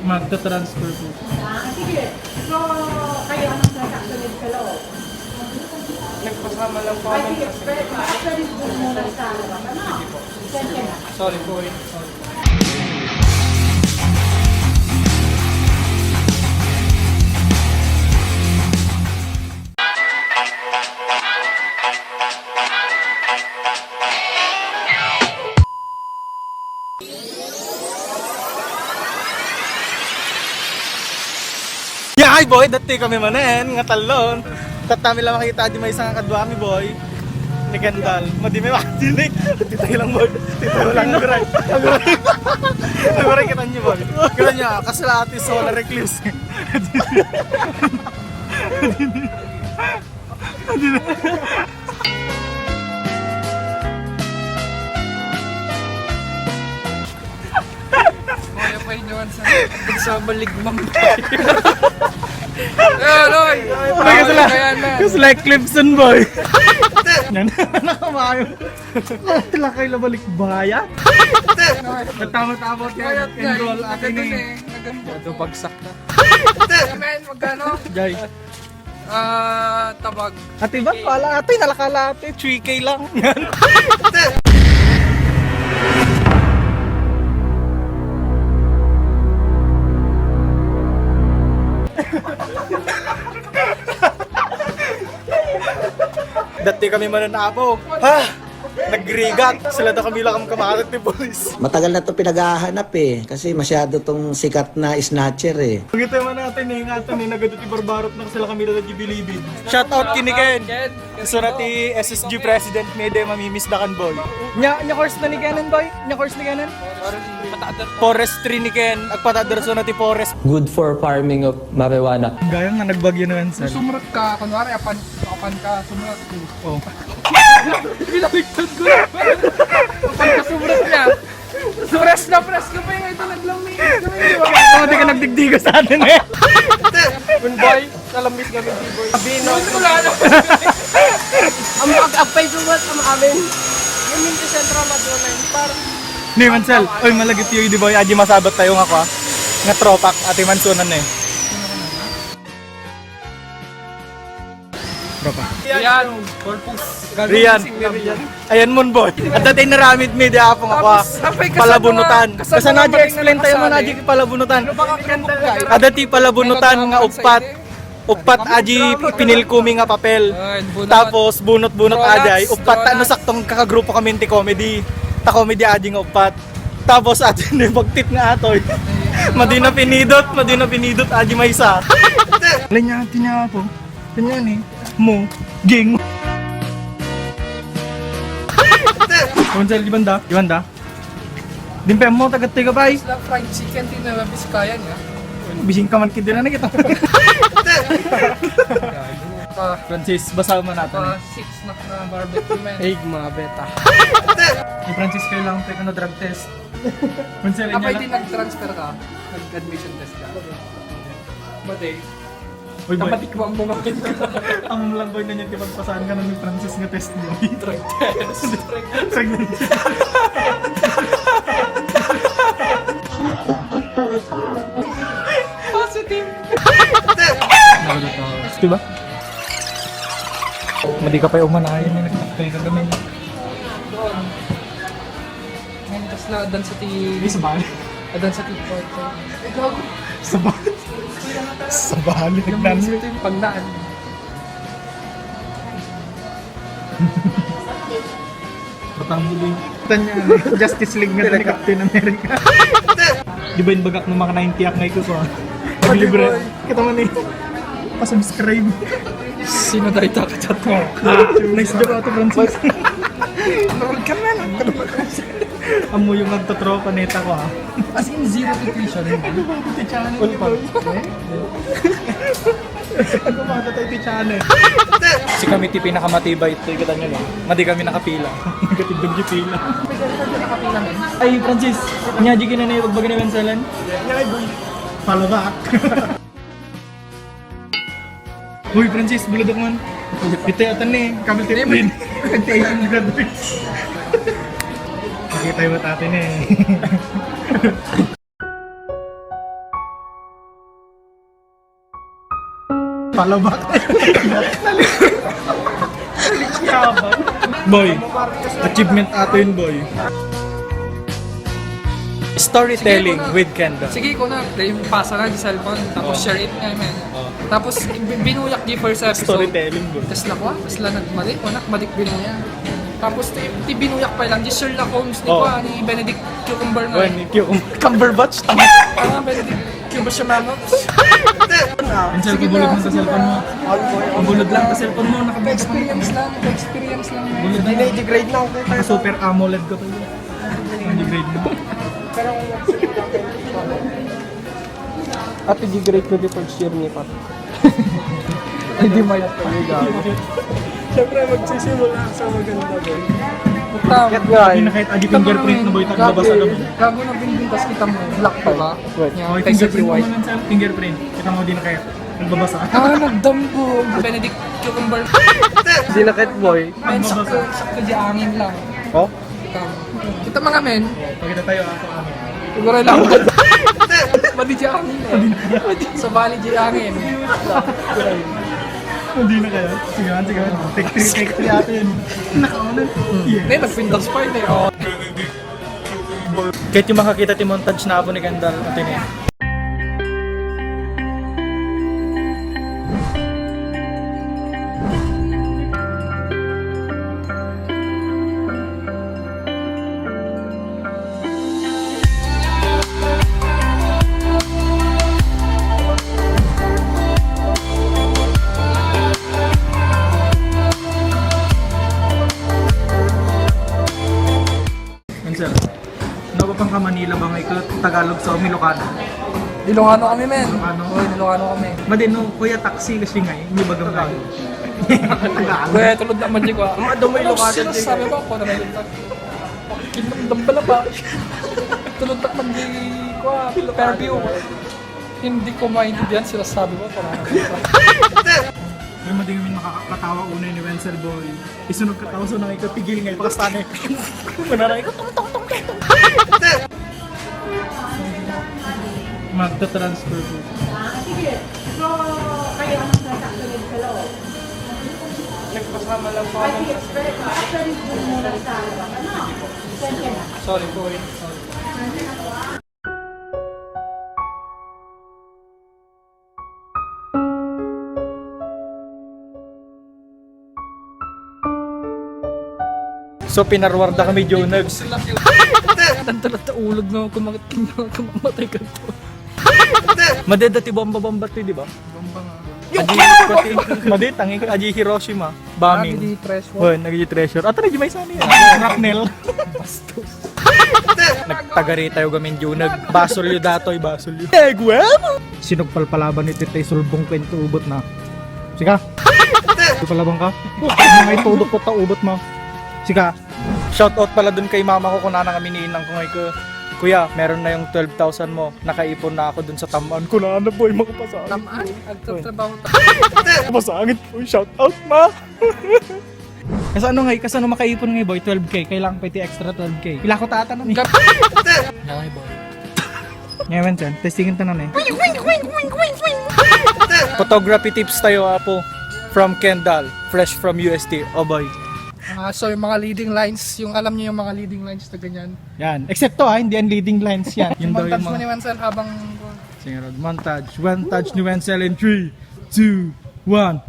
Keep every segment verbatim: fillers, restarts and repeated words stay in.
Magta-transfer po. Ah, sige. So, kayo, anong transaction need sa loob? Nagpasama lang po. Ay, sige, pwede. Actually, doon muna sa labas, ano? Sige po. Send ka na. Sorry po, eh. Sorry. Yeah, hi, boy! Dati kami manen, nga talon. Tatami lang makita di may isang kadwa mi, boy. Ni Kendall. Madi may makatinig. Titay lang, boy. Titay lang. Aguray. Aguray. Aguray, kita niyo, boy. Kita niyo, ah, kasi lahat is solar eclipse. Kaya pa inyo sa sa maligmang. Eh, Roy! Ay, kasi la-, kaya na. Kasi like Clemson, boy. Yan. Nakamayo. Tila kayo labalik baya. Nagtama-tama yan. Mayat na, enroll, eh. Akin, eh. Naganda. Ito, bagsak na. Men, magkano? Jay. Ah, tabag. Ate ba? Wala ate, nalakala ate. Three K lang. Dati kami mananabo. Ha? Nagrigat. Sila daw kami lang ang kamarat ni polis. Matagal na to pinaghahanap eh. Kasi masyado tong sikat na snatcher eh. Pagkita man natin eh, nga ito eh, nagado ti barbarot na sila kami na nagbibilibid. Shout out kini Ken. Ken. Gusto na ti S S G president, may di mamimiss da kan boy. Nya, nya course na ni Kenan, boy? Nya course ni Kenan? Forestry ni Ken. Agpatadar so na ti forest. Good for farming of marijuana. Gayam nga nagbagyo naman, sir. Sumrot ka, kunwari, apan, apan ka, sumrot. Oh. Binaliktad ko na. Kapag kasubra siya. Press na press ka pa yung ito, naglamiis kami, di ba? Ikaw, di ka nagdigdiga sa atin eh. Kun boy, nalamiis kami, di boy. Sabi, no? Wala na. Ang ag-, agpay sumat, ang amin. Yung Minto Central, Maduna, yung par- Ni Mansel, oy, malagit yun, di boy. Adi masabat tayo nga kwa. Nga tropak, ati mansunan eh. Tropa. Rian, Corpus. Rian. Ayan mon, boy. Adda ti naramid mi di apong ako. Tapos, apay, kasano Palabunutan. Nga, kasano Basta nga na di maring explain tayo mo na nakasali? Di palabunutan. Ano ba ka pinupugay? Adda ti palabunutan nga uppat. Uppat aji pinilko mi nga papel. Ay, bunot. Tapos bunot-bunot Products, aday. Uppat ta donuts. No saktong kakagrupo kami ti comedy. Ta comedy aji nga uppat. Tapos atin ni bagtit nga atoy. Madi na pinidot, madi na pinidot, aji maysa. Wala niya, atin niya ako. Kanya ni, mo, ging. Kung saan, di banda? Di banda? Dimpe mo, tagat tayo ka, bay. Sa fried chicken, di na mabis kaya niya. Bising ka man, kid na kita. Ah, Francis, basa man natin. Ah, six na, na barbecue, man. Egg, mga beta. Ni Francis, kailangan tayo na drug test. Kung saan Apay niya di lang. Nag-transfer ka? Nag-admission test ka? Mati. Uy, boy. Napatikmang mo, bakit ka? Ang lang, boy, na niya, di magpasaan ka na ni Francis nga test, boy. Drug test. Pregnant. Positive. Diba? Madi ka pa yung umanayan, eh, nagtakpay ka ganun. Ngayon, tas na, adan sa ti- Di, sa bali. Adan sa ti- Ay, gago. Sa bali. Sa bali, Yung nagnanay. Pag naan. Batang huli. Tanya, Justice League nga ni Captain America. Di ba yung bagak ng mga ninety ak nga ikuso, ah? Pag libre. Kita mo ni. Pa-subscribe. Sino tayo ito? Kachat mo? Ah, nice job, Ate Francis. Normal ka na lang. Amo yung nagtotropa neta ko, ah. As in, zero to tuition. Ano ba ito, Tichano? Ano pa? Eh? Ano ba ito, Tichano? Si kami ti pinakamatibay ito, ikita nyo, no? Madi kami nakapila. Gatid yung pila. Ay, Francis, niya di kinanay pagbaga ni Wencelan? Niya, boy. Follow back. Hoy, Francis, buludok man. Ito yata ni, kami Hindi, tip-, may- Nag-Asian graduates. Nakita yung mata natin eh. Palabak. Boy, achievement ato yun, boy. Storytelling Sige, kuna. With Kendall. Sige, kuna. Dahil yung pasa na di cellphone, tapos Oh. Share it nga, man. Oh. Tapos, bi-, binuyak di first episode. Storytelling, boy. Tapos na kuha, tapos lang nagmali, kuna, malik binuya. Tapos, ti, ti binuyak pa lang, di Sherlock Holmes, di Oh. Kuha, ni Benedict Cucumber nga. Well, ni Cucum-, Cumberbatch, tama. Ah, Benedict Cucumber siya, mama. Ansel, Sige pabulod na. Mo sa cellphone mo. Pabulod lang sa cellphone mo, naka-, experience lang, experience lang, man. Bulod na. Hindi, degrade lang. Naka-super AMOLED ko to. Ang degrade mo. Ate, degrade ko di pag-share ni Pat. Hindi may Siyempre, magsisimula sa maganda, boy. Puta. Kat nga, Hindi eh. na kahit adi Kita mo fingerprint naman, na, boy, gago, tagbabasa ka, boy. Gago na binding, tas kita mo, black pa ba? Wait. Yan, Oh, kaysa fingerprint white. Mo naman, sir. Fingerprint. Kita mo, di na kahit nagbabasa. Ah, nagdamgo. Benedict Cucumber. Di na kahit, boy. Ay, sakto, sakto di angin lang. Oh? Kita mga men. Pagkita tayo, ah, sa amin. Siguro lang. Madi di angin eh. Sa bali di angin. Hindi na kayo. Sige, sige. Take three, take three ata yun. Nakauna. Yeah. Hindi, nagpintas pa yun eh. Oh. Kahit yung makakita ti montage na po ni Kendall, ito niya. Ansel, napapan ka Manila ba nga ikaw Tagalog sa Ilocano? Ilocano kami, men. Ilocano? Oy, Ilocano kami. Madin, no, kuya, taxi kasi nga, eh, hindi ba gamay? Tagalog. Kuya, tulod naman di ko, ah. Ang adamo Ilocano, sinasabi mo ako na may Kinamdam pala ba? Tulod naman di ko, ah, Fairview. Hindi ko maintindihan sinasabi mo, parang Pero mading kami makakatawa unay ni Wenzel, boy. Isunog ka tao, so nangikapigil nga, ipakastane. Manaray ko, tong, tong, tong, tong, tong. Magta-transfer po. Sige. So, kayo ang magsasaklid sa loob. Nagpasama lang po ako. Ay, sige. Pero, actually, dun muna sa, ano? Saan ka na? Sorry po, eh. Sorry. So, pinarwarda kami, Joe, nag- Sila, sila. Tantalat na ulog na kumakit, kumamatay ka po. Madeda ti bomba-bomba ti, di ba? Bomba nga. Adi, pati, madi, tangi, adi Hiroshima. Bombing. Adi treasure. Wen, adi treasure. Ato na, di may sani. Shrapnel. Bastos. Nagtagari tayo gamin, Joe. Nagbasolyo datoy, basolyo. Egwem! Sinugpalpalaban iti tay sulbong ko ito ubot na. Sika? Palabang ka? May tudok ko ta ubot mo. Sika? Shout out pala dun kay mama ko, kunana kami ni inang ko ngay ko, "Kuya, meron na yung twelve thousand mo. Nakaipon na ako dun sa tamaan." Kunana, boy, makapasa. Tamaan? Agtatrabaho ta. Masangit po. Shout out, ma. Kasano ngay, kasano makaipon ngay, boy? Twelve K. Kailangan pa iti extra twelve K. Pila ko tata nun eh? Gap- Ngay, boy. Ngayon, Chen, testingin ta na eh. Photography tips tayo, apo. From Kendall, fresh from U S T. Oh, boy. Ah, so yung mga leading lines, yung alam niyo yung mga leading lines na ganyan. Yan. Except to, ah, hindi yan leading lines yan. Yun daw yung montage mo mga ni Wenzel habang Sige, Rod. Montage. Montage ni Wenzel in three, two, one.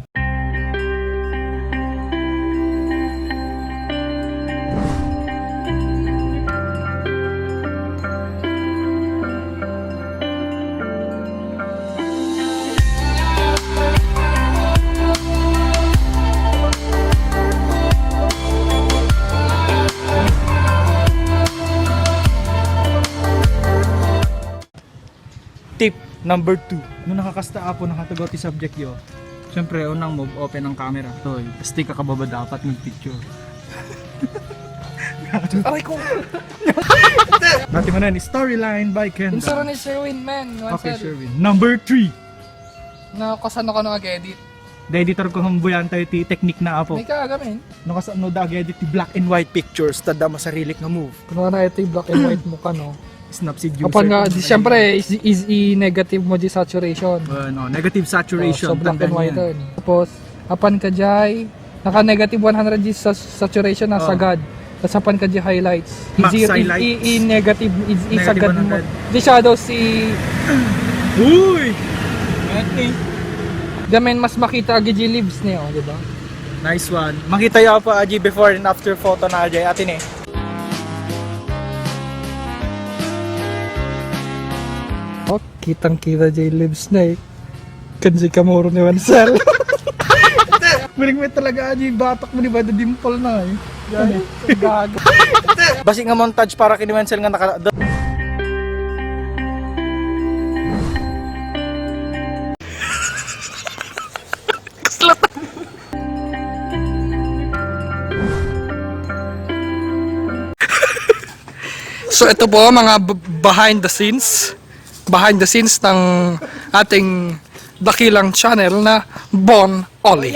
Tip number two. No nakakasta, apo, nakatugaw ti subject yo. Siyempre, unang move, open ang camera. Toy, asti ka kababa dapat mag-picture. Aray ko! Dati mo na yan, storyline by Ken. Yung sara ni Sherwin, man. Okay, Sherwin. Number three. Na, kasano ka nag-edit? Da editor ko, humbuyan tayo ti technique na, apo. May kaagamin. No, kasano da ag-edit ti black and white pictures, ta da masarilik nga move. Kung ano ito yung black and white mo ka, no? Snap seducer. Apan nga, di, siyempre, is, is i-negative mo di saturation. Well, no, negative saturation. Oh, so black and white, eh. Tapos, apan ka jay, naka negative one hundred di sa saturation na sagad. Tapos apan ka di highlights. Max highlights. I, i negative, i, i sagad mo. Di shadows, i. Uy! Gamin mas makita agi di leaves niyo, di ba? Nice one. Makita yo pa agi before and after photo na agi, atin eh. Oh, kitang-kita jay leaves na eh. Kansi kamuro ni Wansel. Guling mo talaga, Aji, batak mo ni Bada Dimple na eh. Yan eh. Gago. Basi nga montage para kini Wansel nga naka. So ito po mga b- behind the scenes, behind the scenes ng ating dakilang channel na Bon Oli.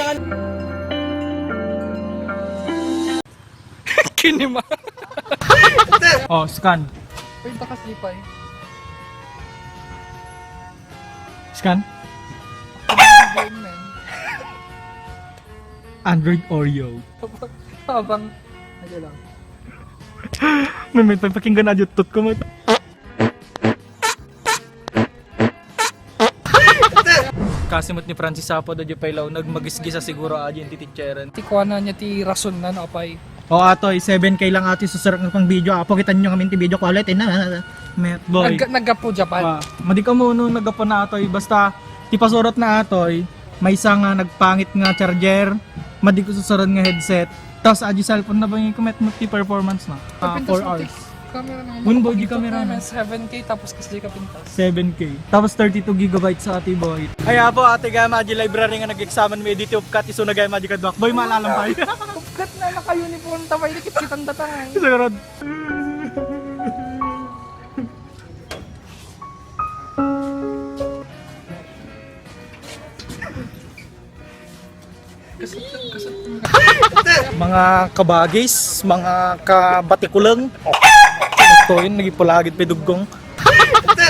Kinima. Oh, scan. Pwede ka slipay. Scan. Android Oreo. Habang, ano lang. May, may pakinggan na juttot ko. Kasi met ni Francis Apo da di pailaw, nagmagisgisa siguro aja ti teacheran. Ti kuana niya ti rason na, no, apay. O, atoy, seven K lang atoy, susurat nga pang video. Apo, kitan nyo kami ti video quality na, na, na. Met, boy. Nag-, naggapo Japan. Ah, madi ka mo, no, naggapo na atoy. Basta, ti pasurat na atoy, maysa nga nagpangit nga charger, madi ko susurat nga headset. Tapos, aja cellphone na ba yung kumet mo ti performance na? Ah, four hours. Camera na. Moon body camera na. Seven K tapos kasi ka pintas. Seven K. Tapos thirty-two gigabytes sa ati, boy. Ay, apo, ate, gama, di library nga nag-examine mo, edit of cut, iso na gama, di ka duak. Boy, malalam pa. Upkat na naka-uniform, tabay, dikit kitang datang, ay. Isa ka rod. Mga kabagis, mga kabatikuleng. Ito yun, nagipulagid pa duggong.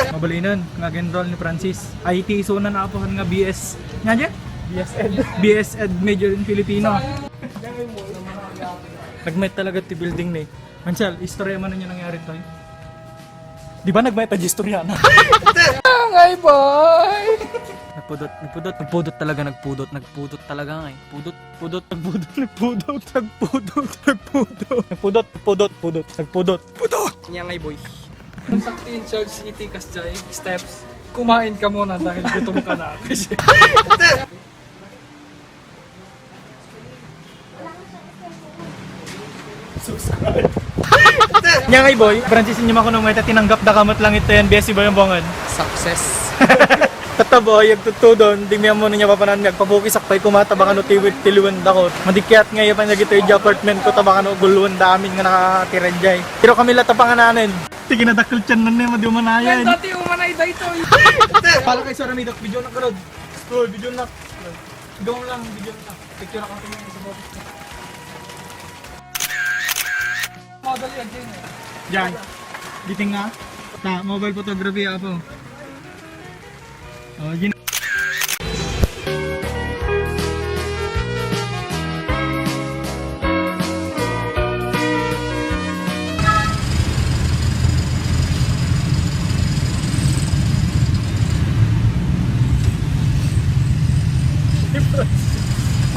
Mabalinan, nga enroll ni Francis. I T isunan apuhan nga B S. Nga dyan? B S Ed. B S Ed major in Filipino. Nagmet talaga ti building ni. Mansel, istorya man niya nangyari to, eh. Di ba nagmayat a istorya na? Angay, boy! Nagpudot, nagpudot, nagpudot talaga, nagpudot, nagpudot talaga, eh. Pudot, pudot, nagpudot, nagpudot, nagpudot. Nagpudot, pudot, pudot, nagpudot. Pudot! Niya ngay, boy. Ang sakti in charge ni Tikas Jai, steps, kumain ka muna dahil gutom ka na. Subscribe. Nya ngay, boy, Francis, inyo makuno mo, ita tinanggap da kamot lang ito yan, B S C ba yung bongan? Success. Tata, boy, agtutudon, di mi amo niya papanan, agpabukis, akpay kumata, baka no tiwid, tiliwan da ko. Madikyat nga, yung panyagito yung apartment ko, tabaka no guluan da amin nga nakatira jay. Pero kami la tapangananen. Sige na, dakkel tiyan na, madi umanayan. Yan, dati umanay da ito, eh. Pala kay Sara Midok, video na, karod. Scroll, video na. Ikaw lang, video na. Picture ako sa mga sa office. Model yan, Jane, eh. Diyan. Biting nga. Ta, mobile photography, apo. Oh, gin-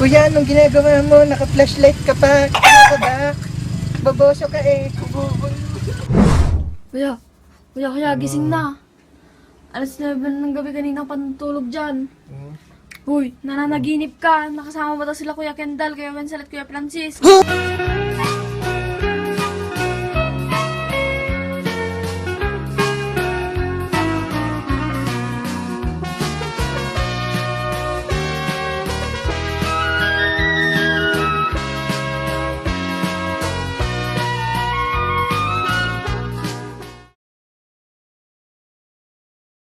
Kuya, anong ginagawa mo? Naka-flashlight ka pa. Ano ka ba? Boboso ka eh. Kuya, kuya, kuya, gising na. Alas nuebe ng gabi kanina pa natutulog dyan. Oo. Uy, nananaginip ka. Nakasama ba daw sila Kuya Kendall, Kuya Wenzel at Kuya Francis?